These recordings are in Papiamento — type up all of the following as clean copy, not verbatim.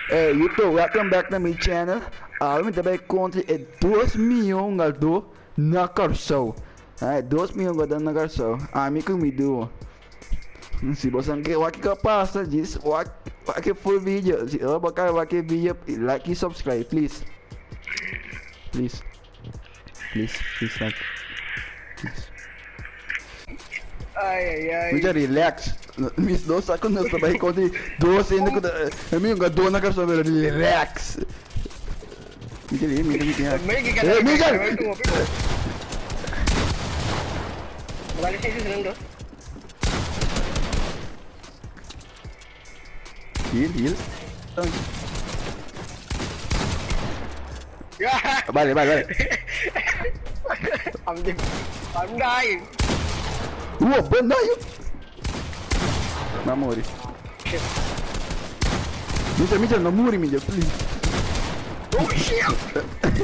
Hey YouTube, welcome back na mi channel. Awe mi ta bay kontra e 2 miyon gado na Kòrsou. E 2 miyon gado na Kòrsou. Ami ku mi duo. Si boso ke wak kiko a pasa, djis wak wak e full video. Si ora bo kaba wak e video, like i subscribe, please. Please. Please, please like. Please. Ay, ay, ay. Mucha relax. Mis dos sa ku nos ta bai kontra dos hende ku ta e mi un dona karson pero relax. Miguel, eh, Miguel, Miguel. Eh, Miguel! Heal, heal. Vale, vale, vale. I'm, I'm dying. Wow, ben dying. Ma muri. Mitchell, Mitchell, no muri, Mitchell, please. Oh shit!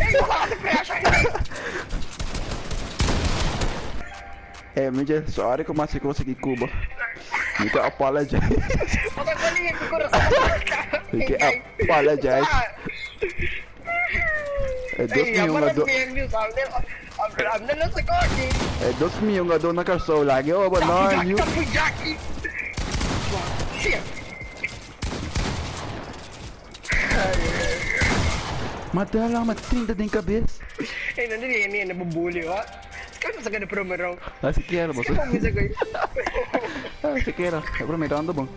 Hey, wat crash Eh, Mitchell, sorry ku masi kos aki Cuba. Mi ta apologize. Mi ke apologize. E dos mion a do... E dos mion a do na Kòrsou lage oba no yu. Mata lama 30 den kabes. Ah, sikiera boso. Ah, sikiera. E prome round bon.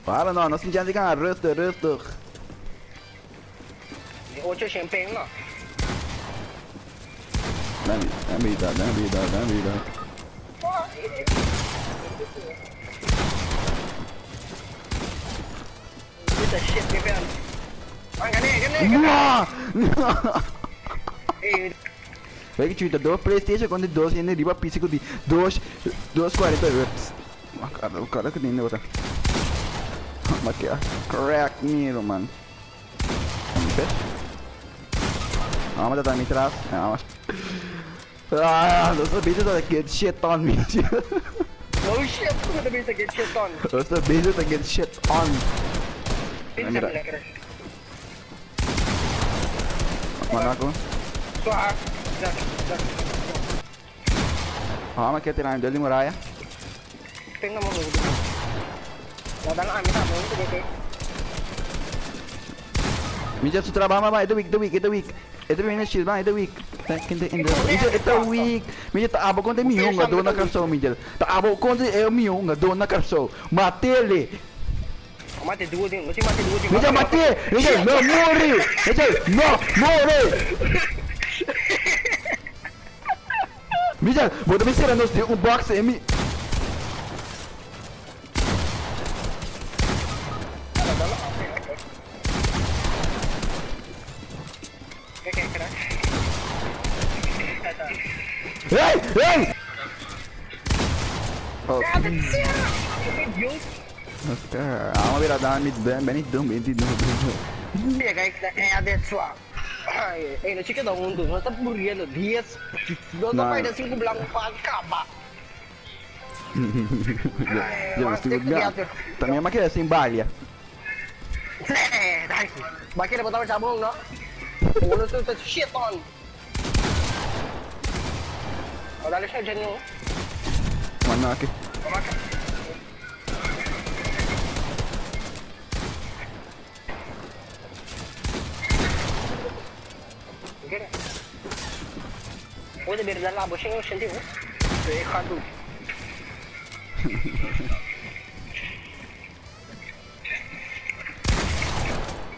Para no, nos tin chance di gana. Rustig, rustig. Ocho champagne no. Dame, dame vida, dame vida, dame vida. Wei chuta dos PlayStation con di dos hende riba pisi cu di dos dos cuarenta hertz. Cara, cara cu hende ora. Ma ke crack mi ruman. Vamos a tratar mi tras. Vamos. Ah, nos ta bezig ta get shit on me. No shit, ku ta bezig get shit on. Nos ta bezig ta get shit on. Mira. Manaco. Ah, ma ke tira del di muraya. Tenga mo Mi dja su trabajo ma e ta weak, e ta weak, e ta weak. E ta bini shield ma e ta weak. Mi dja e ta weak. Mi dja ta abo kontra e mihó hungadó na Kòrsou mi dja. Ta abo kontra e mihó hungadó na Kòrsou. Mat'é. Mi dja mat'é. Mi dja no muri. Mi dja no muri. Mi dja bo ta bin sera nos den un box e mi. Hey! Hey! Oh, Oscar, amo bira dan mi ben ben dum ben dum Ey, no chica da hunto, no ta muriendo, 10, no ta paida 5 blanco pa caba. Yo estoy También me quedé sin balia. Bakit na ba sabong, no? Ulo to shit on. Wala siya dyan yung. Manake. Pwede bir labo siya yung sindi mo. Eh, kadu.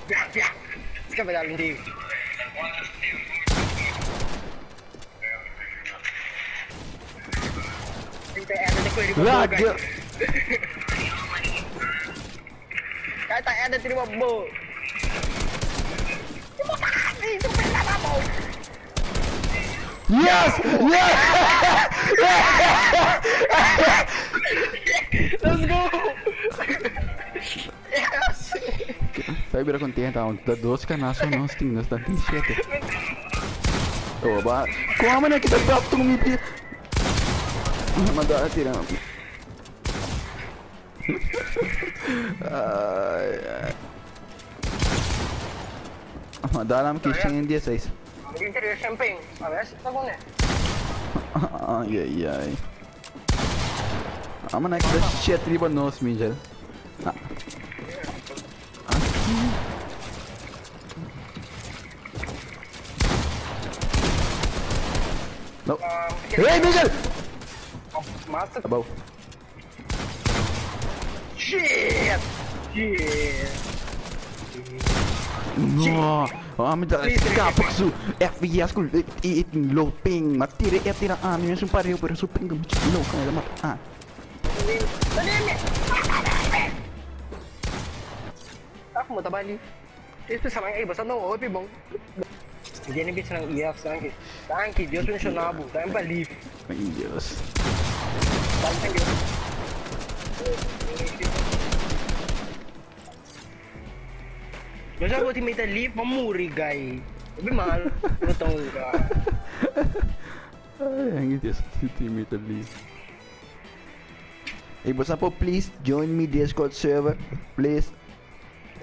Ya, ya. Ska vi där inte. Lag! Kaya tayo na tinimabo. Yes! Yes! Let's go! Yes! Vai virar contente, da 12 canastas nós temos, nós tá 7. Oba, como né que tá top tu me pi? Mandar tirar. Ai, ai. Dal am ki 116. Interior champagne. A ver si ta pone. Ay ay ay. Amo na kita shit riba nos, Miguel. Ah. No. Hey, Miguel! Master. Abou. Shit! Shit! No, ami ta skapa ku su FPS ku i low ping. Ma tira e tira ami mes un pareu pero su ping ta mucho low kan el a mata ami. Ta como ta bali. Es pensa nan, ey, bo sa no hopi bon. Tiene bisa nan EF, danki. Danki, Dios bendiciona bo. Danki pa lief. Ay Dios. Danki, Dios. Yo sa bo teammate lief, ma muri guy. Hopi malo tong guy. Ay, ang Dios, si teammate lief. Ey, bo sa por please join mi Discord server, please.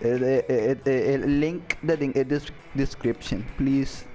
E, e, e, e, e link ta den e description, please.